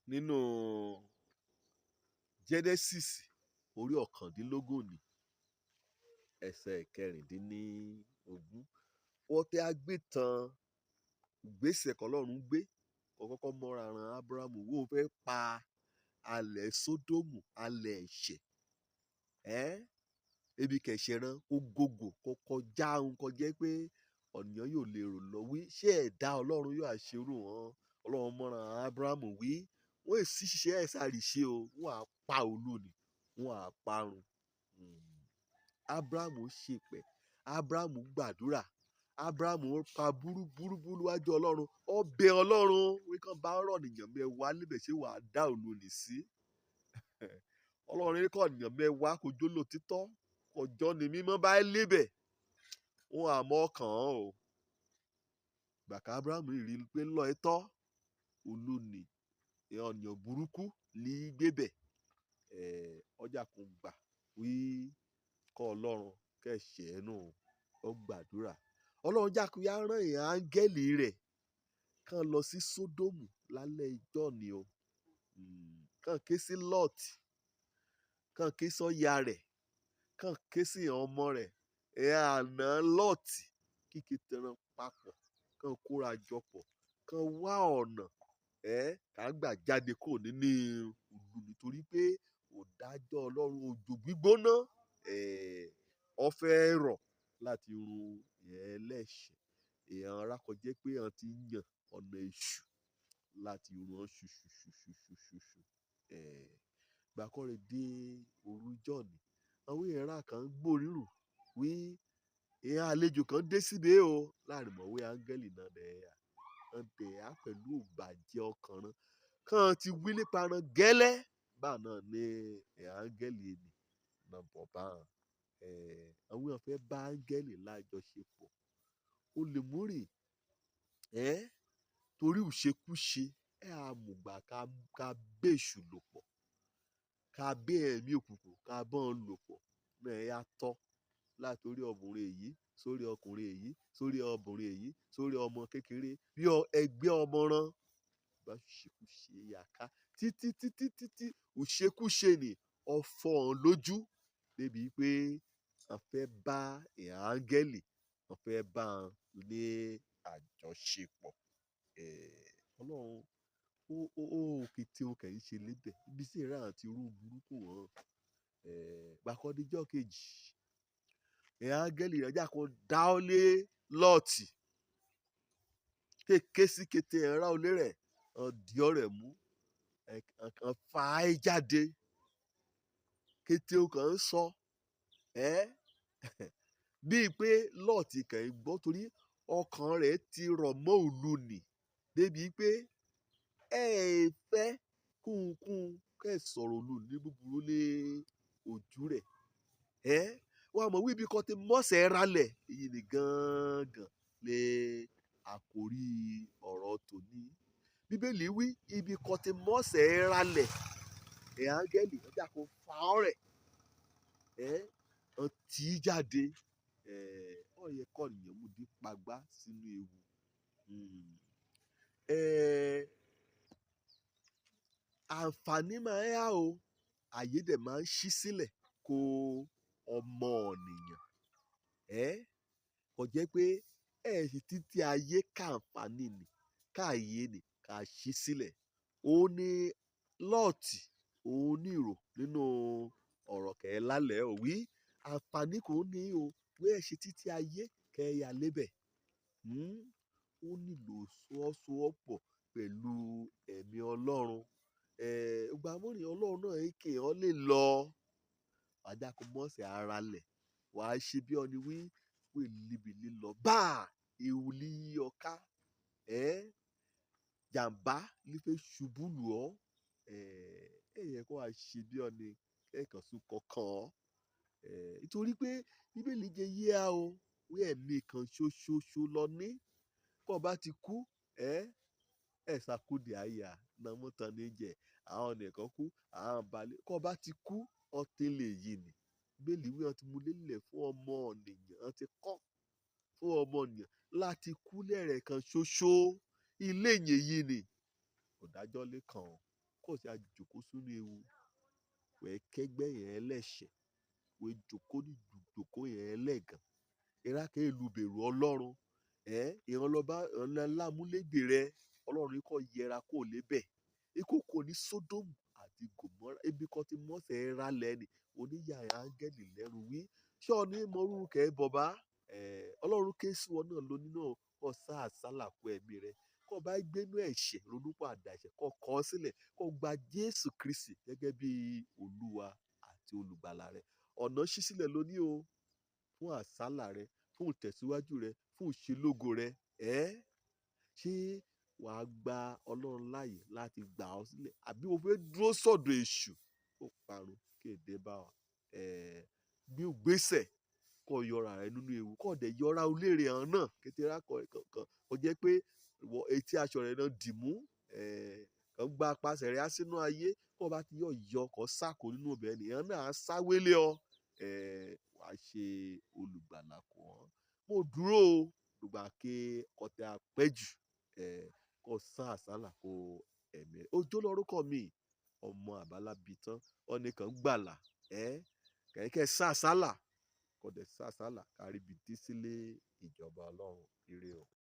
Nínú Genesis orí 19 ní ẹsẹ̀ 16, wọ́n tẹ́ agbétan ìgbésẹ̀ k'Ọlọ́run gbé kó kọ́kọ́ mọ́ra ran Ábúráhámù wó fẹ́ pa alẹ̀ Sódómù, alẹ̀ ẹ̀ṣẹ̀, ebi kẹ̀ṣẹ̀ ran kó gògò kó kọjá ohun kó jẹ́ pé ọ̀nìyàn yóò lè rò lọ wí ṣé ẹ̀dá Ọlọ́run yóò àṣerú wọn. Ọlọ́run mọ́ra Ábúráhámù wí wọ́n èsì ṣiṣẹ́ ẹ̀ sáré ṣe o, wọ́n á pa òlu ni, wọ́n á parun. Ábúráhámù ṣèpẹ̀, Ábúráhámù gbàdúrà, Ábúráhámù pa búrúburú níwájú Ọlọ́run, ó bẹ Ọlọ́run wí kán bá rọ̀ nìyàn mẹ́wàá níbẹ̀, ṣé wàá dá òlu nì sí? Ọlọ́run ní kọ́ nìyàn mẹ́wàá kò jó lòtítọ́, kọjọ́ ni mímọ́ bá lébẹ̀, wọn àmọ́ kàn án o. Gbàkà Ábúráhámù rí i pé lọ́ ẹ tọ́ òlu nì ọ̀nìyàn burúkú ní gbébẹ̀, ọjà kò gbà wí kọ́ Ọlọ́run kẹ̀ṣẹ̀ nù, ó gbàdúrà. Ọlọ́run jákúyá rán ìhàn áńgẹ́lì rẹ̀ kán lọ sí Sódómù lálẹ́ ijọ́ ni o, kán ké sí Lọ́ọ̀tì, kán ké sọ́ya rẹ̀, kán ké sí ìhàn ọmọ rẹ̀, ìhàn àná Lọ́ọ̀tì, kíkẹ́ tẹran papọ̀, kán kóra jọ pọ̀, kán wá ọ̀nà ká gbà jáde kúrò nínú ìlú, nítorí pé òdájọ́ Ọlọ́run, òjò gbígbóná ó fẹ́ rọ̀ láti run ẹlẹ́ṣẹ̀. Èèyàn arákọ̀jẹ́ pé wọ́n ti yàn ọ̀nà èṣù láti run ọ́n ṣuṣuṣuṣuṣu. Gbàkọ́rẹ́ dé òru ijọ́ ni àwọn èèyàn kan gbóríru wí èèyàn àlejò kan dé síbẹ̀ o, láàrin mọ̀wé áńgẹ́lì náà dẹ̀ yà dẹ̀ á pẹ̀lú ìbàjẹ́ ọkàn rán kàn ti wí nípa ran gẹ́lẹ́ bá náà ní èèyàn áńgẹ́lì ni náà bọ̀ bá hàn. Àwọn èèyàn fẹ́ bá áńgẹ́lì lájọṣepọ̀, ó lè múrì torí ìṣekúṣe ẹ̀ àmùgbà ká bẹ́ṣù lò pọ̀, ká bẹ́ ẹ̀mí òkùnkùn ká bọ́n lò pọ̀ náà ẹ̀ yá tọ́ látòrí ọkùnrin èyí sórí ọkùnrin èyí sórí ọbùnrin èyí sórí ọmọ kékeré bí ẹgbẹ́ ọmọ rán bá ṣekúṣe yà ká títí títí títí òṣekúṣe ni ọ̀fọ̀ lójú débi pé wọ́n fẹ́ bá ìhàn áńgẹ́lì, wọ́n fẹ́ bá wọn ní àjọṣepọ̀. Ọlọ́run ó kété ó kẹ̀ ń ṣe lébẹ̀ ibi tí ìran àti irú burúkú wọn. Gbàkọ́díjọ́ kejì ìhàn áńgẹ́lì rẹ̀ jà kó dá ọ lé Lọ́ọ̀tì kéèké sí kété ẹ̀rá olé rẹ̀ ọ̀dì ọ̀rẹ́ mú kan fà á jáde kété ó kàn ń sọ bíi pé Lọ́ọ̀tì kàn ń gbọ́, torí ọkàn rẹ̀ ti rọ̀ mọ́ òlu nì débi pé ẹ fẹ́ kúnkún kẹ́ sọ̀rọ̀ òlu ní búburú ní ojú rẹ̀. Wọ́n mọ̀ wíbi kan ti mọ́sẹ̀ ralẹ̀ èyí ni gángan lé àkórí ọ̀rọ̀ tòní. Bíbélì wí ibi kan ti mọ́sẹ̀ ralẹ̀ ẹ̀ áńgẹ́lì ọjà kò fà ọ́ rẹ̀ ọ̀ tì í jáde. Ó yẹ kọ́ ènìyàn mú dí pagbá sínú ewu. Àǹfààní máa ń yá o, àyè dẹ̀ máa ń ṣí sílẹ̀ kó ọmọ ènìyàn. Kò jẹ́ pé ẹ̀ sì títí ayé káǹfààní ni káàyè ni ká ṣí sílẹ̀. Ó ní Lọ́ọ̀tì òun ní ìrò nínú ọ̀rọ̀ kẹ́ lálẹ́ ò wí àǹfààní kò ní o wí ẹ̀ ṣe títí ayé kẹ́ ya lébẹ̀. Ó nílò sọ́wọ́sowọ́pọ̀ pẹ̀lú ẹ̀mí Ọlọ́run. Ìgbà mìíràn Ọlọ́run náà èké ọ lè lọ wàá kó mọ́sẹ̀ ara lẹ̀ wàá ṣe bí ọni wí wí líbi lílọ bá ewu lí ọká, jàǹbá lè fẹ́ ṣubú lù ọ́. Ẹ yẹ kó wàá ṣe bí ọni kẹ́kàn sún kankan ọ́, nítorí pé Bíbélì jẹ́ yé a o wí ẹ̀mí kan ṣoṣoṣo lọ ní kó o bá ti kú ẹ ṣàkóde àyà nàmútan ní jẹ àwọn nìkan kú àwọn balẹ̀ kó o bá ti kú ọtí lè yìí ni. Bíbélì wí wọ́n ti mú lélẹ̀ fún ọmọ ènìyàn, wọ́n ti kọ́ fún ọmọ ènìyàn láti kú lẹ́ẹ̀kan ṣoṣo. Ilé yẹn yìí ni òdájọ́ lè kàn ọ́. Kó sì àjòkó sínú ewu. Wẹ̀ kẹ́gbẹ́ yẹn ẹlẹ́ṣẹ̀. Wẹ̀ jòkó ní jòkó yẹn ẹlẹ́gàn. Ìrákẹ́ ìlú bẹ̀rù Ọlọ́run. Ìrànlọ́ba ìrànlámúlégbè rẹ. Ọlọ́run kò yẹra kó lébẹ̀. Ikú kò ní Sódómù àti Gòmórà. Ibi kan tí Mósè ra lẹ́ni. Oníyà áńgẹ́lì lẹ́rù wí. Ṣé ọ ní mọrú kẹ́ bọ̀bá? Ọlọ́run ké sí wọn náà lónìí náà kó sá àsálà fún ẹ̀mí rẹ. Kó bá gbénú ẹ̀ṣẹ̀, ronúpìwàdà ẹ̀ṣẹ̀, kó kọ̀ ọ́ sílẹ̀, kó gba Jésù Kristi gẹ́gẹ́ bí Olúwa àti olùgbàlà rẹ. Ọ̀nà ṣí sílẹ̀ lónìí o fún àsálà rẹ, fún ìtẹ̀síwájú rẹ, fún ìṣelógo rẹ. Ṣé wàá gba Ọlọ́run láàyè láti gbà ọ́ sílẹ̀? Àbí o fẹ́ dúró sọ́dọ̀ èṣù kó parun kí èdè bá ọ? Gbé ìgbésẹ̀ kó yọra rẹ nínú ewu, kó dẹ̀ yọra olóore hàn náà kété rákọ̀ kankan. Ó jẹ́ pé wọ etí aṣọ rẹ náà dì mú, kàn gba apasẹ̀ rẹ á sínú ayé. Kó bá ti yọ yọ kó sáko nínú ibẹ̀ ènìyàn náà á sáwélé ọ. Wàá ṣe olùgbàlà kọ́ ọ́n. Mo dúró o, gbogbo àké ọ̀tẹ̀ àpẹ́jù, kó sá àsálà kó ẹ̀mí rẹ. Òjó lorúkọ mi, ọmọ àbálábí tán, ọ̀nìkan gbàlà, kẹ̀kẹ́ sá àsálà, kó dẹ̀ sá àsálà kárí ibi dé sílé ìjọba Ọlọ́run. Ire o.